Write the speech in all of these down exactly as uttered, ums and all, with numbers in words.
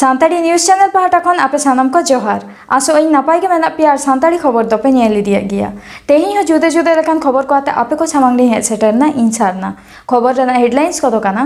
Santali news channel ᱯᱟᱦᱴᱟ ᱠᱷᱚᱱ ᱟᱯᱮ ᱥᱟᱱᱟᱢ ᱠᱚ ᱡᱚᱦᱟᱨ᱾ ᱟᱥᱚᱜ ᱟᱹᱧ ᱱᱟᱯᱟᱭ ᱜᱮ ᱢᱮᱱᱟᱜ ᱯᱮᱭᱟ ᱟᱨ ᱥᱟᱱᱛᱟᱲᱤ ᱠᱷᱚᱵᱚᱨ ᱫᱚᱯᱮ ᱧᱮᱞ ᱤᱫᱤᱭᱮᱫ ᱜᱮᱭᱟ᱾ ᱛᱮᱦᱮᱧ ᱦᱚᱸ ᱡᱩᱫᱟᱹ ᱡᱩᱫᱟᱹ ᱞᱮᱠᱟᱱ ᱠᱷᱚᱵᱚᱨ ᱠᱚ ᱟᱛᱮ ᱟᱯᱮ ᱠᱚ ᱥᱟᱢᱟᱝ ᱨᱤᱧ ᱦᱮᱡ ᱥᱮᱴᱮᱨ ᱮᱱᱟ ᱤᱧ ᱥᱟᱨᱱᱟ᱾ ᱠᱷᱚᱵᱚᱨ ᱨᱮᱱᱟᱜ ᱦᱮᱰᱞᱟᱭᱤᱱᱥ ᱠᱚᱫᱚ ᱠᱟᱱᱟ᱾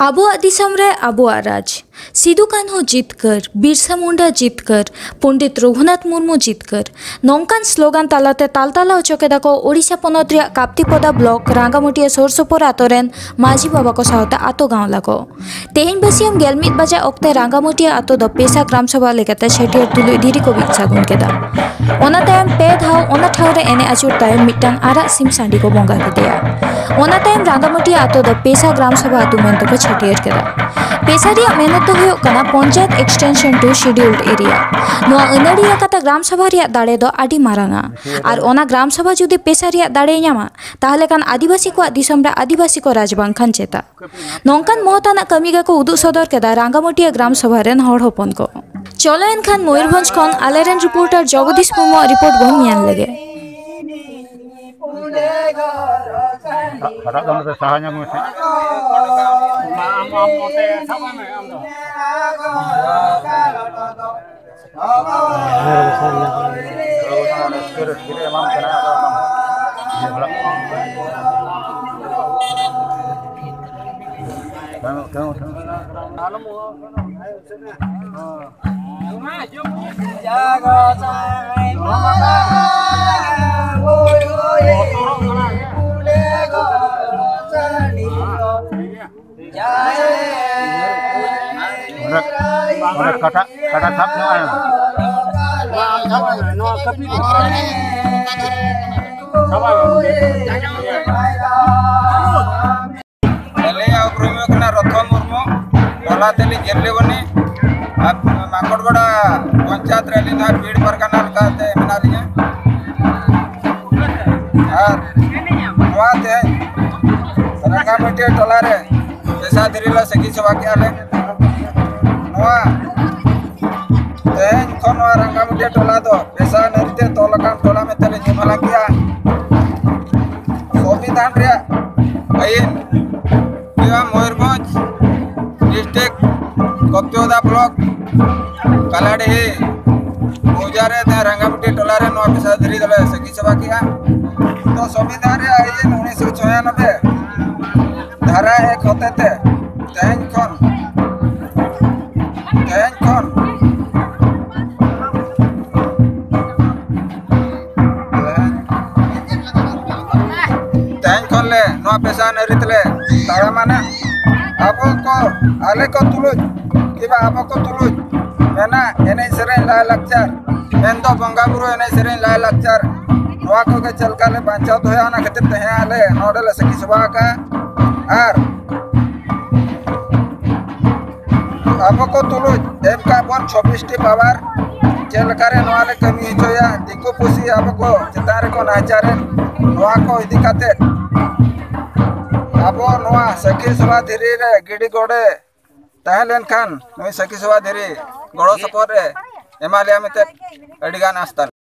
ᱟᱵᱚᱣᱟᱜ ᱫᱤᱥᱚᱢ ᱨᱮ ᱟᱵᱚᱣᱟᱜ ᱨᱟᱡᱽ᱾ ᱥᱤᱫᱩ ᱠᱟᱹᱱᱦᱩ ᱡᱤᱛᱠᱟᱹᱨ, ᱵᱤᱨᱥᱟ ᱢᱩᱱᱰᱟ ᱡᱤᱛᱠᱟᱹᱨ, ᱯᱚᱱᱰᱤᱛ ᱨᱚᱜᱷᱩᱱᱟᱛᱷ ᱢᱩᱨᱢᱩ ᱡᱤᱛᱠᱟᱹᱨ, ᱱᱚᱝᱠᱟᱱ ᱥᱞᱳᱜᱟᱱ ᱛᱟᱞᱟᱛᱮ ᱛᱟᱞᱛᱟᱞᱟ ᱦᱚᱪᱚ ᱠᱮᱫᱟ ᱠᱚ ᱳᱰᱤᱥᱟ ᱯᱚᱱᱚᱛ ᱨᱮᱭᱟᱜ ᱠᱟᱯᱛᱤᱯᱚᱫᱟ ᱵᱞᱚᱠ ᱨᱟᱝᱜᱟᱢᱟᱹᱴᱤᱭᱟᱹ ᱥᱩᱨ ᱥᱩᱯᱩᱨ ᱟᱛᱳ ᱨᱮᱱ ᱢᱟᱹᱡᱷᱤ ᱵᱟᱵᱟ ᱠᱚ ᱥᱟᱶᱛᱮ ᱟᱛᱳ ᱜᱟᱶᱞᱟ ᱠᱚ᱾ ᱛᱮᱦᱮᱧ ᱵᱟᱹᱥᱤᱭᱟᱹᱢ ᱜᱮᱞ ᱢᱤᱫ ᱵᱟᱡᱟ ᱚᱠᱛᱮ ᱨᱟᱝᱜᱟᱢᱟᱹᱴᱤᱭᱟᱹ ᱟᱛᱳ ᱫᱚ ᱯᱮᱥᱟ ᱜᱨᱟᱢ ᱥᱚᱵᱷᱟ ᱞᱮᱠᱟᱛᱮ ᱪᱷᱟᱹᱴᱭᱟᱹᱨ ᱛᱩᱞᱩᱡ ᱫᱷᱤᱨᱤ ᱠᱚ ᱵᱤᱫ ᱥᱟᱹᱜᱩᱱ ᱠᱮᱫᱟ᱾ ᱚᱱᱟ ᱛᱟᱭᱚᱢ ᱯᱮ ᱫᱷᱟᱣ ᱚᱱᱟ ᱴᱷᱟᱶ ᱨᱮ ᱮᱱᱮᱡ ᱟᱹᱪᱩᱨ ᱛᱟᱭᱚᱢ ᱢᱤᱫᱴᱟᱝ ᱟᱨᱟᱜ ᱥᱤᱢ ᱥᱟᱺᱰᱤ ᱠᱚ ᱵᱚᱸᱜᱟ ᱠᱮᱫᱮᱭᱟ᱾ ᱚᱱᱟ ᱛᱟᱭᱚᱢ ᱨᱟᱝᱜᱟᱢᱟᱹᱴᱤᱭᱟᱹ ᱟᱛᱳ ᱫᱚ ᱯᱮᱥᱟ ᱜᱨᱟᱢ ᱥᱚᱵᱷᱟ ᱟᱛᱳ ᱢᱮᱱᱛᱮ ᱠᱚ ᱪᱷᱟᱹᱴᱭᱟᱹᱨ ᱠᱮᱫᱟ᱾ ᱯᱮᱥᱟ ᱨᱮᱭᱟᱜ ᱢᱮᱱᱮᱛ ᱫᱚ ᱦᱩᱭᱩᱜ ᱠᱟᱱᱟ panchayat extension to scheduled area᱾ ᱱᱚᱣᱟ ᱟᱹᱱᱟᱹᱲᱤ ᱟᱠᱟᱛᱟ ᱜᱨᱟᱢ ᱥᱚᱵᱷᱟ ᱨᱮᱭᱟᱜ ᱫᱟᱲᱮ ᱫᱚ ᱟᱹᱰᱤ ᱢᱟᱨᱟᱝᱟ᱾ ᱟᱨ ᱚᱱᱟ ᱜᱨᱟᱢ ᱥᱚᱵᱷᱟ ᱡᱩᱫᱤ ᱯᱮᱥᱟ ᱨᱮᱭᱟᱜ ᱫᱟᱲᱮᱭ ᱧᱟᱢᱟ, ᱛᱟᱦᱞᱮ ᱠᱷᱟᱱ ᱟᱹᱫᱤᱵᱟᱹᱥᱤ ᱠᱚᱣᱟᱜ ᱫᱤᱥᱚᱢ ᱨᱮ ᱟᱹᱫᱤᱵᱟᱹᱥᱤ ᱠᱚ ᱨᱟᱡᱽ ᱵᱟᱝᱠᱷᱟᱱ ᱪᱮᱛᱟ? ᱱᱚᱝᱠᱟᱱ ᱢᱚᱦᱚᱛᱟᱱᱟᱜ ᱠᱟᱹᱢᱤ ᱜᱮᱠᱚ ᱩᱫᱩᱜ ᱥᱚᱫᱚᱨ ᱠᱮᱫᱟ ᱨᱟᱝᱜᱟᱢᱟᱹᱴᱤᱭᱟᱹ ᱜᱨᱟᱢ ᱥᱚᱵᱷᱟ ᱨᱮᱱ ᱦᱚᱲ ᱦᱚᱯᱚᱱ ᱠᱚ᱾ ᱪᱚᱞᱚ ᱮᱱᱠᱷᱟᱱ ᱢᱚᱭᱩᱨᱵᱷᱚᱸᱡᱽ ᱠᱷᱚᱱ ᱟᱞᱮᱨᱮᱱ ᱨᱤᱯᱳᱨᱴᱟᱨ ᱡᱚᱜᱚᱫᱤᱥ ᱢᱩᱨᱢᱩᱣᱟᱜ ᱨᱤᱯᱳᱨᱴ ᱵᱚᱱ ᱧᱮᱞ ᱞᱮᱜᱮ᱾ ᱥᱟᱦᱟ ᱧᱚᱜ ᱢᱮᱥᱮ᱾ ᱚᱸᱰᱮ, ᱚᱸᱰᱮ ᱠᱟᱴᱟ, ᱠᱟᱴᱟ ᱥᱟᱵ ᱧᱚᱜ ᱟᱭ ᱢᱮ᱾ ᱟᱹᱞᱤᱧᱟᱜ ᱩᱯᱨᱩᱢ ᱦᱩᱭᱩᱜ ᱠᱟᱱᱟ ᱨᱚᱛᱷᱚ ᱢᱩᱨᱢᱩ, ᱴᱚᱞᱟ ᱛᱟᱹᱞᱤᱧ ᱜᱮᱨᱞᱮᱵᱚᱱᱤ, ᱟᱨ ᱢᱟᱠᱚᱲᱜᱚᱲᱟ ᱯᱚᱧᱪᱟᱭᱮᱛ ᱨᱮ ᱟᱹᱞᱤᱧ ᱫᱚ ᱦᱟᱸᱜ ᱵᱷᱤᱲ ᱯᱟᱨᱜᱟᱱᱟ ᱞᱮᱠᱟᱛᱮ ᱢᱮᱱᱟᱜ ᱞᱤᱧᱟ᱾ ᱟᱨ ᱱᱚᱣᱟ ᱛᱮ ᱨᱮᱞᱮ ᱥᱟᱹᱠᱷᱤ ᱥᱚᱵᱷᱟ ᱠᱮᱜᱼᱟ ᱞᱮ᱾ ᱱᱚᱣᱟ ᱛᱮᱦᱮᱧ ᱠᱷᱚᱱ ᱱᱚᱣᱟ ᱨᱟᱝᱜᱟᱢᱩᱴᱤᱭᱟᱹ ᱴᱚᱞᱟ ᱫᱚ ᱯᱮᱥᱟ ᱟᱹᱱ ᱟᱹᱨᱤ ᱛᱮ ᱛᱚᱞ ᱟᱠᱟᱱ ᱴᱚᱞᱟ ᱢᱮᱱᱛᱮ ᱞᱮ ᱧᱩᱢ ᱦᱟᱞᱟᱝ ᱠᱮᱜᱼᱟ᱾ ᱥᱚᱝᱵᱤᱫᱷᱟᱱ ᱨᱮᱭᱟᱜ ᱟᱹᱭᱤᱱ ᱱᱚᱣᱟ ᱢᱚᱭᱩᱨᱵᱷᱚᱸᱡᱽ ᱰᱤᱥᱴᱨᱤᱠᱴ ᱠᱚᱯᱛᱤᱭᱚᱫᱟ ᱵᱞᱚᱠ ᱠᱟᱞᱟᱰᱤᱦᱤ ᱢᱚᱣᱡᱟ ᱨᱮ ᱛᱮᱦᱮᱧ ᱨᱟᱝᱜᱟᱢᱩᱴᱤᱭᱟᱹ ᱴᱚᱞᱟ ᱨᱮ ᱱᱚᱣᱟ ᱯᱮᱥᱟ ᱫᱷᱤᱨᱤ ᱫᱚᱞᱮ ᱥᱟᱹᱠᱷᱤ ᱥᱚᱵᱷᱟ ᱠᱮᱜᱼᱟ᱾ ᱛᱚ ᱥᱚᱝᱵᱤᱫᱷᱟᱱ ᱨᱮᱭᱟᱜ ᱟᱹᱭᱤᱱ ᱩᱱᱤᱥᱥᱚ ᱪᱷᱚᱭᱟᱱᱚᱵᱵᱳᱭ ᱫᱷᱟᱨᱟ ᱮᱠ ᱦᱚᱛᱮ ᱛᱮ ᱛᱮᱦᱮᱧ ᱠᱷᱚᱱ ᱛᱮᱦᱮᱧ ᱠᱷᱚᱱ ᱛᱮᱦᱮᱧ ᱠᱷᱚᱱ ᱞᱮ ᱱᱚᱣᱟ ᱯᱮᱥᱟ ᱟᱹᱱ ᱟᱹᱨᱤ ᱛᱮᱞᱮ ᱛᱟᱲᱟᱢᱟ ᱱᱟᱜ᱾ ᱟᱵᱚ ᱠᱚ, ᱟᱞᱮ ᱠᱚ ᱛᱩᱞᱩᱡ ᱠᱤᱵᱟ ᱟᱵᱚ ᱠᱚ ᱛᱩᱞᱩᱡ ᱢᱮᱱᱟᱜ ᱮᱱᱮᱡ ᱥᱮᱨᱮᱧ ᱞᱟᱭ ᱞᱟᱠᱪᱟᱨ, ᱢᱮᱱᱫᱚ ᱵᱚᱸᱜᱟ ᱵᱩᱨᱩ ᱮᱱᱮᱡ ᱥᱮᱨᱮᱧ ᱞᱟᱭ ᱞᱟᱠᱪᱟᱨ, ᱱᱚᱣᱟ ᱠᱚᱜᱮ ᱪᱮᱫ ᱞᱮᱠᱟ ᱞᱮ ᱵᱟᱧᱪᱟᱣ ᱫᱚᱦᱚᱭᱟ, ᱚᱱᱟ ᱠᱷᱟᱹᱛᱤᱨ ᱛᱮᱦᱮᱧ ᱟᱞᱮ ᱱᱚᱰᱮ ᱞᱮ ᱥᱟᱹᱠᱷᱤ ᱥᱚᱵᱷᱟ ᱟᱠᱟᱫᱼᱟ᱾ ᱟᱨ ᱟᱵᱚ ᱠᱚ ᱛᱩᱞᱩᱡ ᱮᱢ ᱠᱟᱜ ᱵᱚᱱ ᱪᱷᱚᱵᱵᱤᱥ ᱴᱤ ᱯᱟᱣᱟᱨ, ᱪᱮᱫ ᱞᱮᱠᱟᱨᱮ ᱱᱚᱣᱟ ᱞᱮ ᱠᱟᱹᱢᱤ ᱦᱚᱪᱚᱭᱟ, ᱫᱤᱠᱩ ᱯᱩᱥᱤ ᱟᱵᱚ ᱠᱚ ᱪᱮᱛᱟᱱ ᱨᱮᱠᱚ ᱱᱟᱦᱟᱪᱟᱨᱮᱫ, ᱱᱚᱣᱟ ᱠᱚ ᱤᱫᱤ ᱠᱟᱛᱮ ᱟᱵᱚ ᱱᱚᱣᱟ ᱥᱟᱹᱠᱷᱤ ᱥᱚᱵᱷᱟ ᱫᱷᱤᱨᱤ ᱨᱮ ᱜᱤᱰᱤ ᱜᱚᱰᱮ ᱛᱟᱦᱮᱸ ᱞᱮᱱᱠᱷᱟᱱ ᱱᱩᱭ ᱥᱟᱹᱠᱷᱤ ᱥᱚᱵᱷᱟ ᱫᱷᱤᱨᱤ ᱜᱚᱲᱚ ᱥᱚᱯᱚᱦᱚᱫ ᱨᱮ ᱮᱢᱟ ᱞᱮᱭᱟ ᱢᱮᱱᱛᱮ ᱟᱹᱰᱤᱜᱟᱱ ᱟᱥ ᱛᱟᱞᱮ᱾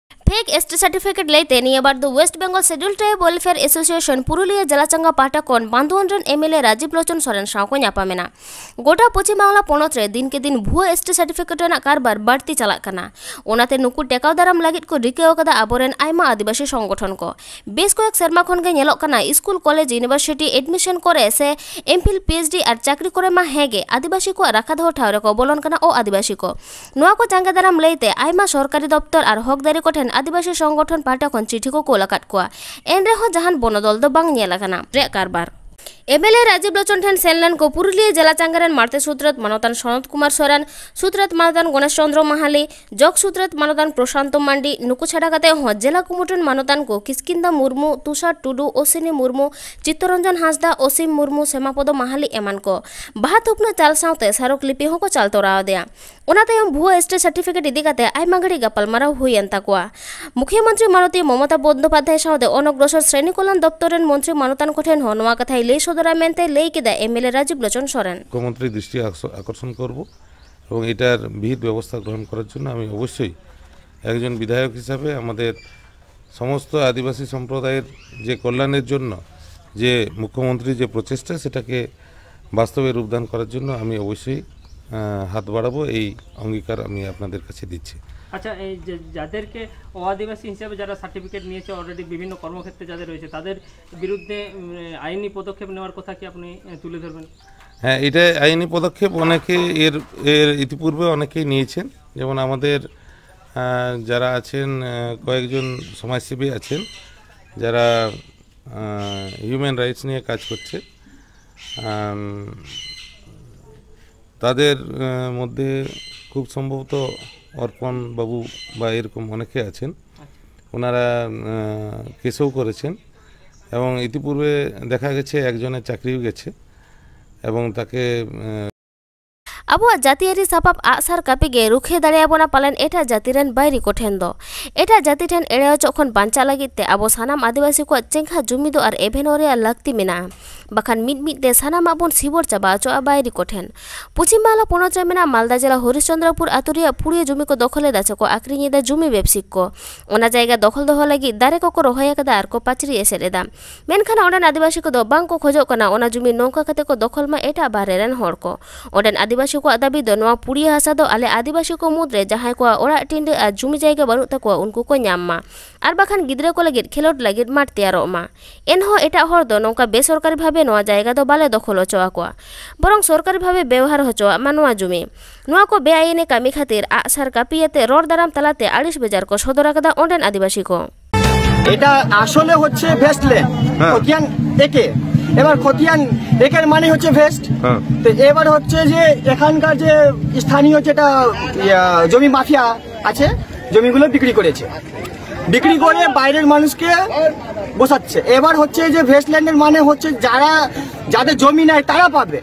ᱯᱷᱮᱠ ᱮᱥ ᱴᱤ ᱥᱟᱨᱴᱤᱯᱷᱤᱠᱮᱴ ᱞᱟᱹᱭᱛᱮ ᱱᱤᱭᱟᱹ ᱵᱟᱨ ᱫᱚ West Bengal schedule tribe welfare association Purulia ᱡᱮᱞᱟ ᱪᱟᱸᱜᱟ ᱯᱟᱦᱴᱟ ᱠᱷᱚᱱ ᱵᱟᱱᱫᱳᱣᱟᱱ ᱨᱮᱱ M L A Rajiv lotion Soren ᱥᱟᱶ ᱠᱚ ᱧᱟᱯᱟᱢ ᱮᱱᱟ᱾ ᱜᱚᱴᱟ ᱯᱚᱪᱷᱤᱢ ᱵᱟᱝᱞᱟ ᱯᱚᱱᱚᱛ ᱨᱮ ᱫᱤᱱ ᱠᱮ ᱫᱤᱱ ᱵᱷᱩᱣᱟᱹ ᱮᱥ ᱴᱤ ᱥᱟᱨᱴᱤᱯᱷᱤᱠᱮᱴ ᱨᱮᱱᱟᱜ ᱠᱟᱨᱵᱟᱨ ᱵᱟᱹᱲᱛᱤ ᱪᱟᱞᱟᱜ ᱠᱟᱱᱟ᱾ ᱚᱱᱟᱛᱮ ᱱᱩᱠᱩ ᱴᱮᱠᱟᱣ ᱫᱟᱨᱟᱢ ᱞᱟᱹᱜᱤᱫ ᱠᱚ ᱨᱤᱠᱟᱹ ᱟᱠᱟᱫᱟ ᱟᱵᱚᱨᱮᱱ ᱟᱭᱢᱟ ᱟᱹᱫᱤᱵᱟᱹᱥᱤ ᱥᱚᱝᱜᱚᱴᱷᱚᱱ ᱠᱚ᱾ ᱵᱮᱥ ᱠᱚᱭᱮᱠ ᱥᱮᱨᱢᱟ ᱠᱷᱚᱱ ᱜᱮ ᱧᱮᱞᱚᱜ ᱠᱟᱱᱟ, ᱥᱠᱩᱞ, ᱠᱚᱞᱮᱡᱽ, ᱤᱭᱩᱱᱤᱵᱷᱟᱨᱥᱤᱴᱤ ᱮᱰᱢᱤᱥᱚᱱ ᱠᱚᱨᱮ ᱥᱮ ᱮᱢ ᱯᱷᱤᱞ, ᱯᱤ ᱮᱭᱤᱪ ᱰᱤ ᱟᱨ ᱪᱟᱹᱠᱨᱤ ᱠᱚᱨᱮ ᱢᱟ ᱦᱮᱸ ᱜᱮ, ᱟᱹᱫᱤᱵᱟᱹᱥᱤ ᱠᱚᱣᱟᱜ ᱨᱟᱠᱷᱟ ᱫᱚᱦᱚ ᱴᱷᱟᱶ ᱨᱮᱠᱚ ᱵᱚᱞᱚᱱ ᱠᱟᱱᱟ ᱚ ᱟᱹᱫᱤᱵᱟᱹᱥᱤ ᱠᱚ᱾ ᱱᱚᱣᱟ ᱠᱚ ᱡᱟᱸᱜᱮ ᱫᱟᱨᱟᱢ ᱞᱟᱹᱭᱛᱮ ᱟᱭᱢᱟ ᱥᱚᱨᱠᱟᱨᱤ ᱫᱚᱯᱛᱚᱨ ᱟᱨ ᱦᱚᱠᱫᱟᱹᱨᱤ ᱠᱚᱴᱷᱮᱱ ᱟᱹᱫᱤᱵᱟᱹᱥᱤ ᱥᱚᱝᱜᱚᱴᱷᱚᱱ ᱯᱟᱦᱴᱟ ᱠᱷᱚᱱ ᱪᱤᱴᱷᱤ ᱠᱚ ᱠᱳᱞ ᱟᱠᱟᱫ ᱠᱚᱣᱟ᱾ ᱮᱱ ᱨᱮᱦᱚᱸ ᱡᱟᱦᱟᱱ ᱵᱚᱱᱚᱫᱚᱞ ᱫᱚ ᱵᱟᱝ ᱧᱮᱞ ᱟᱠᱟᱱᱟ᱾ ᱨᱮᱭᱟᱜ ᱠᱟᱨᱵᱟᱨ᱾ M L A Rajiv lotion ᱴᱷᱮᱱ ᱥᱮᱱ ᱞᱮᱱ ᱠᱚ ᱯᱩᱨᱩᱞᱤᱭᱟᱹ ᱡᱮᱞᱟ ᱪᱟᱸᱜᱟ ᱨᱮᱱ ᱢᱟᱬᱛᱮ ᱥᱩᱛᱨᱮᱛ ᱢᱟᱱᱚᱛᱟᱱ ᱥᱚᱱᱚᱛ ᱠᱩᱢᱟᱨ ᱥᱚᱨᱮᱱ, ᱥᱩᱛᱨᱮᱛ ᱢᱟᱱᱚᱛᱟᱱ ᱜᱚᱱᱮᱥ ᱪᱚᱱᱫᱨᱚ ᱢᱟᱦᱟᱞᱤ, ᱡᱚᱜᱽ ᱥᱩᱛᱨᱮᱛ ᱢᱟᱱᱚᱛᱟᱱ ᱯᱨᱚᱥᱟᱱᱛᱚ ᱢᱟᱱᱰᱤ, ᱱᱩᱠᱩ ᱪᱷᱟᱰᱟ ᱠᱟᱛᱮ ᱦᱚᱸ ᱡᱮᱞᱟ ᱠᱩᱢᱩᱴ ᱨᱮᱱ ᱢᱟᱱᱚᱛᱟᱱ ᱠᱚ ᱠᱤᱥᱠᱤᱱᱫᱟ ᱢᱩᱨᱢᱩ, ᱛᱩᱥᱟᱨ ᱴᱩᱰᱩ, ᱚᱥᱤᱱᱤ ᱢᱩᱨᱢᱩ, ᱪᱤᱛᱛᱚᱨᱚᱱᱡᱚᱱ ᱦᱟᱸᱥᱫᱟ, ᱚᱥᱤᱢ ᱢᱩᱨᱢᱩ, ᱥᱮᱢᱟᱯᱚᱫᱚ ᱢᱟᱦᱟᱞᱤ ᱮᱢᱟᱱ ᱠᱚ᱾ ᱵᱟᱦᱟ ᱛᱷᱩᱯᱱᱟᱹ ᱪᱟᱞ ᱥᱟᱶᱛᱮ ᱥᱟᱨᱚᱠ ᱞᱤᱯᱤ ᱦᱚᱸᱠᱚ ᱪᱟᱞ ᱛᱚᱨᱟᱣ ᱟᱫᱮᱭᱟ᱾ ᱚᱱᱟ ᱛᱟᱭᱚᱢ ᱵᱷᱩᱣᱟᱹ ᱮᱥ ᱴᱤ ᱥᱟᱨᱴᱤᱯᱷᱤᱠᱮᱴ ᱤᱫᱤ ᱠᱟᱛᱮ ᱟᱭᱢᱟ ᱜᱷᱟᱹᱲᱤᱡ ᱜᱟᱯᱟᱞᱢᱟᱨᱟᱣ ᱦᱩᱭ ᱮᱱ ᱛᱟᱠᱚᱣᱟ᱾ ᱢᱩᱠᱷᱭᱟᱹ ᱢᱚᱱᱛᱨᱤ ᱢᱟᱱᱚᱛᱤᱭᱟᱹ ᱢᱚᱢᱚᱛᱟ ᱵᱚᱱᱫᱳᱯᱟᱫᱽᱫᱷᱟᱭ ᱥᱟᱶᱛᱮ ᱚᱱᱚᱜᱨᱚᱥᱚᱨ ᱥᱨᱮᱱᱤ ᱠᱚᱞᱭᱟᱱ ᱫᱚᱯᱛᱚᱨ ᱨᱮᱱ ᱢᱚᱱᱛᱨᱤ ᱢᱟᱱᱚᱛᱟᱱ ᱠᱚᱴᱷᱮᱱ ᱦᱚᱸ ᱱᱚᱣᱟ ᱠᱟᱛᱷᱟᱭ ᱞᱟᱹᱭ ᱥᱚᱫᱚᱨ ᱫᱚᱨᱟ ᱢᱮᱱᱛᱮ ᱞᱟᱹᱭ ᱠᱮᱫᱟ ᱮᱢᱮᱞᱮ ᱨᱟᱡᱤᱵ ᱞᱳᱪᱚᱱ ᱥᱚᱨᱮᱱ᱾ মুখ্যমন্ত্রী দৃষ্টি আকর্ষ- আকর্ষণ করব এবং এটার বিহিত ব্যবস্থা গ্রহণ করার জন্য আমি অবশ্যই একজন বিধায়ক হিসাবে আমাদের সমস্ত আদিবাসী সম্প্রদায়ের যে কল্যাণের জন্য যে মুখ্যমন্ত্রী যে প্রচেষ্টা, সেটাকে বাস্তবে রূপদান করার জন্য আমি অবশ্যই আহ, হাত বাড়াবো, এই অঙ্গীকার আমি আপনাদের কাছে দিচ্ছি। আচ্ছা, এই যে যাদেরকে অ আদিবাসী হিসেবে যারা সার্টিফিকেট নিয়েছে অলরেডি, বিভিন্ন কর্মক্ষেত্রে যাদের রয়েছে, তাদের বিরুদ্ধে উম, আইনি পদক্ষেপ নেওয়ার কথা কি আপনি আহ, তুলে ধরবেন? হ্যাঁ, এটা আইনি পদক্ষেপ অনেকে এর এর ইতিপূর্বে অনেকেই নিয়েছেন। যেমন আমাদের আহ, যারা আছেন, আহ, কয়েকজন সমাজসেবী আছেন, যারা হিউম্যান রাইটস নিয়ে কাজ করছে। আম, তাদের আহ, মধ্যে খুব সম্ভবত অর্পণ বাবু বা এরকম অনেকে আছেন। ওনারা আহ, কেসও করেছেন এবং ইতিপূর্বে দেখা গেছে একজনের চাকরিও গেছে এবং তাকে আহ, ᱟᱵᱚᱣᱟᱜ ᱡᱟᱹᱛᱤᱭᱟᱹᱨᱤ ᱥᱟᱯᱟᱵ ᱟᱜᱼᱥᱟᱨ ᱠᱟᱹᱯᱤ ᱜᱮ ᱨᱩᱠᱷᱤᱭᱟᱹ ᱫᱟᱲᱮᱭᱟᱵᱚᱱᱟ ᱯᱟᱞᱮᱱ ᱮᱴᱟᱜ ᱡᱟᱹᱛᱤ ᱨᱮᱱ ᱵᱟᱹᱭᱨᱤ ᱠᱚᱴᱷᱮᱱ ᱫᱚ᱾ ᱮᱴᱟᱜ ᱡᱟᱹᱛᱤ ᱴᱷᱮᱱ ᱮᱲᱮ ᱚᱪᱚᱜ ᱠᱷᱚᱱ ᱵᱟᱧᱪᱟᱜ ᱞᱟᱹᱜᱤᱫ ᱛᱮ ᱟᱵᱚ ᱥᱟᱱᱟᱢ ᱟᱹᱫᱤᱵᱟᱹᱥᱤ ᱠᱚᱣᱟᱜ ᱪᱮᱸᱜᱷᱟ ᱡᱩᱢᱤᱫᱚᱜ ᱟᱨ ᱮᱵᱷᱮᱱᱚᱜ ᱨᱮᱭᱟᱜ ᱞᱟᱹᱠᱛᱤ ᱢᱮᱱᱟᱜᱼᱟ᱾ ᱵᱟᱠᱷᱟᱱ ᱢᱤᱫ ᱢᱤᱫ ᱛᱮ ᱥᱟᱱᱟᱢᱟᱜ ᱵᱚᱱ ᱥᱤᱵᱚᱲ ᱪᱟᱵᱟ ᱚᱪᱚᱜᱼᱟ ᱵᱟᱹᱭᱨᱤ ᱠᱚᱴᱷᱮᱱ᱾ ᱯᱚᱪᱷᱤᱢ ᱵᱟᱝᱞᱟ ᱯᱚᱱᱚᱛ ᱨᱮ ᱢᱮᱱᱟᱜ ᱢᱟᱞᱫᱟ ᱡᱮᱞᱟ ᱦᱚᱨᱤᱥᱪᱚᱱᱫᱨᱚᱯᱩᱨ ᱟᱹᱛᱩ ᱨᱮᱭᱟᱜ ᱯᱩᱲᱤᱭᱟᱹ ᱡᱩᱢᱤ ᱠᱚ ᱫᱚᱠᱷᱚᱞ ᱮᱫᱟ ᱥᱮᱠᱚ ᱟᱠᱷᱨᱤᱧ ᱮᱫᱟ ᱡᱩᱢᱤ ᱵᱮᱵᱥᱤᱠ ᱠᱚ᱾ ᱚᱱᱟ ᱡᱟᱭᱜᱟ ᱫᱚᱠᱷᱚᱞ ᱫᱚᱦᱚ ᱞᱟᱹᱜᱤᱫ ᱫᱟᱨᱮ ᱠᱚᱠᱚ ᱨᱚᱦᱚᱭ ᱟᱠᱟᱫᱟ ᱟᱨ ᱠᱚ ᱯᱟᱹᱪᱨᱤ ᱮᱥᱮᱫ ᱮᱫᱟ᱾ ᱢᱮᱱᱠᱷᱟᱱ ᱚᱸᱰᱮᱱ ᱟᱹᱫᱤᱵᱟᱹᱥᱤ ᱠᱚᱫᱚ ᱵᱟᱝ ᱠᱚ ᱠᱷᱚᱡᱚᱜ ᱠᱟᱱᱟ ᱚᱱᱟ ᱡᱩᱢᱤ ᱱᱚᱝᱠᱟ ᱠᱟᱛᱮ ᱠᱚ ᱫᱚᱠᱷᱚᱞ ᱢᱟ ᱮᱴᱟᱜ ᱵᱟᱦᱨᱮ ᱨᱮᱱ ᱦᱚᱲ ᱠᱚ᱾ ᱚᱸᱰᱮᱱ ᱟᱹᱫᱤᱵᱟᱹᱥᱤ ᱠᱚᱣᱟᱜ ᱫᱟᱹᱵᱤ ᱫᱚ ᱱᱚᱣᱟ ᱯᱩᱲᱤᱭᱟᱹ ᱦᱟᱥᱟ ᱫᱚ ᱟᱞᱮ ᱟᱹᱫᱤᱵᱟᱹᱥᱤ ᱠᱚ ᱢᱩᱫᱽᱨᱮ ᱡᱟᱦᱟᱸᱭ ᱠᱚᱣᱟᱜ ᱚᱲᱟᱜ ᱴᱤᱸᱰᱟᱹ ᱟᱨ ᱡᱩᱢᱤ ᱡᱟᱭᱜᱟ ᱵᱟᱹᱱᱩᱜ ᱛᱟᱠᱚᱣᱟ ᱩᱱᱠᱩ ᱠᱚ ᱧᱟᱢ ᱢᱟ᱾ ᱟᱨ ᱵᱟᱠᱷᱟᱱ ᱜᱤᱫᱽᱨᱟᱹ ᱠᱚ ᱞᱟᱹᱜᱤᱫ ᱠᱷᱮᱞᱳᱰ ᱞᱟᱹᱜᱤᱫ ᱢᱟᱴᱷ ᱛᱮᱭᱟᱨᱚᱜ ᱢᱟ᱾ ᱮᱱᱦᱚᱸ ᱮᱴᱟᱜ ᱦᱚᱲ ᱫᱚ ᱱᱚᱝᱠᱟ ᱵᱮᱥᱚᱨᱠᱟᱨᱤ ᱵᱷᱟᱵᱮ ᱱᱚᱣᱟ ᱡᱟᱭᱜᱟ ᱫᱚ ᱵᱟᱞᱮ ᱫᱚᱠᱷᱚᱞ ᱦᱚᱪᱚ ᱟᱠᱚᱣᱟ, ᱵᱚᱨᱚᱝ ᱥᱚᱨᱠᱟᱨᱤ ᱵᱷᱟᱵᱮ ᱵᱮᱣᱦᱟᱨ ᱦᱚᱪᱚᱣᱟᱜ ᱢᱟ ᱱᱚᱣᱟ ᱡᱩᱢᱤ᱾ ᱱᱚᱣᱟ ᱠᱚ ᱵᱮᱟᱭᱤᱱᱤ ᱠᱟᱹᱢᱤ ᱠᱷᱟᱹᱛᱤᱨ ᱟᱜᱼᱥᱟᱨ ᱠᱟᱹᱯᱤᱭᱟᱛᱮ ᱨᱚᱲ ᱫᱟᱨᱟᱢ ᱛᱟᱞᱟᱛᱮ ᱟᱹᱲᱤᱥ ᱵᱮᱡᱟᱨ ᱠᱚ ᱥᱚᱫᱚᱨ ᱟᱠᱟᱫᱟ ᱚᱸᱰᱮᱱ ᱟᱹᱫᱤᱵᱟᱹᱥᱤ ᱠᱚ᱾ এটা আসলে হচ্ছে ভেস্টল্যান্ড, হ্যাঁ। খতিয়ান একে। এবার খতিয়ান একের মানে হচ্ছে ভেস্ট। হ্যাঁ। তো এবার হচ্ছে যে এখানকার যে স্থানীয় যেটা, ইয়া, জমি মাফিয়া আছে, জমিগুলো বিক্রি করেছে। বিক্রি করে বাইরের মানুষকে বসাচ্ছে। এবার হচ্ছে যে ভেস্টল্যান্ডের মানে হচ্ছে যারা, যাদের জমি নাই তারা পাবে,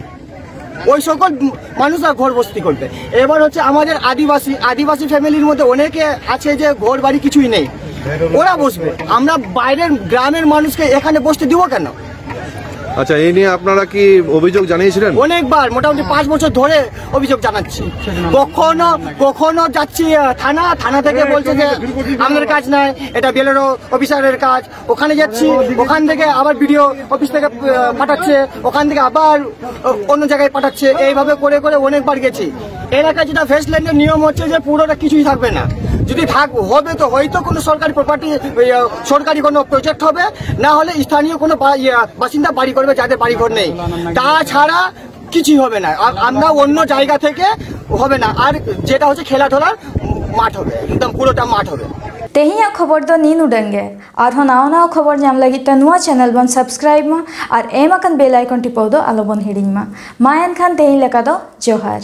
ওই সকল মানুষরা ঘর বসতি করবে। এবার হচ্ছে আমাদের আদিবাসী, আদিবাসী ফ্যামিলির মধ্যে অনেকে আছে যে ঘর বাড়ি কিছুই নেই, ওরা বসবে। আমরা বাইরের গ্রামের মানুষকে এখানে বসতে দিব কেন? আচ্ছা, এই নিয়ে আপনারা কি অভিযোগ জানিয়েছিলেন? অনেকবার, মোটামুটি পাঁচ বছর ধরে অভিযোগ জানাচ্ছি। কখনো কখনো যাচ্ছি আহ, থানা, থানা থেকে বলছে যে আমাদের কাজ নাই, এটা বিএলআরও অফিসারের কাজ। ওখানে যাচ্ছি, ওখান থেকে আবার বিডিও অফিস থেকে আহ, পাঠাচ্ছে, ওখান থেকে আবার আহ, অন্য জায়গায় পাঠাচ্ছে। এইভাবে করে করে অনেকবার গেছি। এলাকায় যেটা ফেস ল্যান্ডের নিয়ম হচ্ছে যে পুরোটা কিছুই থাকবে না। যদি থাক হবে তো হয়তো কোনো সরকারি প্রপার্টি, সরকারি কোনো প্রজেক্ট হবে, না হলে স্থানীয় কোনো বা- ইয়ে, বাসিন্দা বাড়ি করবে যাদের বাড়ি ঘর নেই। তাছাড়া কিছুই হবে না। আ- আমরা অন্য জায়গা থেকে হবে না। আর যেটা হচ্ছে খেলাধুলার মাঠ হবে, একদম পুরোটা মাঠ হবে। ᱛᱮᱦᱮᱧᱟᱜ ᱠᱷᱚᱵᱚᱨ ᱫᱚ ᱱᱤᱱ ᱩᱰᱟᱹᱝ ᱜᱮ᱾ ᱟᱨᱦᱚᱸ ᱱᱟᱣᱟ ᱱᱟᱣᱟ ᱠᱷᱚᱵᱚᱨ ᱧᱟᱢ ᱞᱟᱹᱜᱤᱫ ᱛᱮ ᱱᱚᱣᱟ ᱪᱮᱱᱮᱞ ᱵᱚᱱ ᱥᱟᱵᱥᱠᱨᱟᱭᱤᱵ ᱢᱟ ᱟᱨ ᱮᱢ ᱟᱠᱟᱱ ᱵᱮᱞ ᱟᱭᱠᱚᱱ ᱴᱤᱯᱟᱹᱣ ᱫᱚ ᱟᱞᱚ ᱵᱚᱱ ᱦᱤᱲᱤᱧ ᱢᱟ᱾ ᱢᱟ ᱮᱱᱠᱷᱟᱱ ᱛᱮᱦᱮᱧ ᱞᱮᱠᱟ ᱫᱚ ᱡᱚᱦᱟᱨ᱾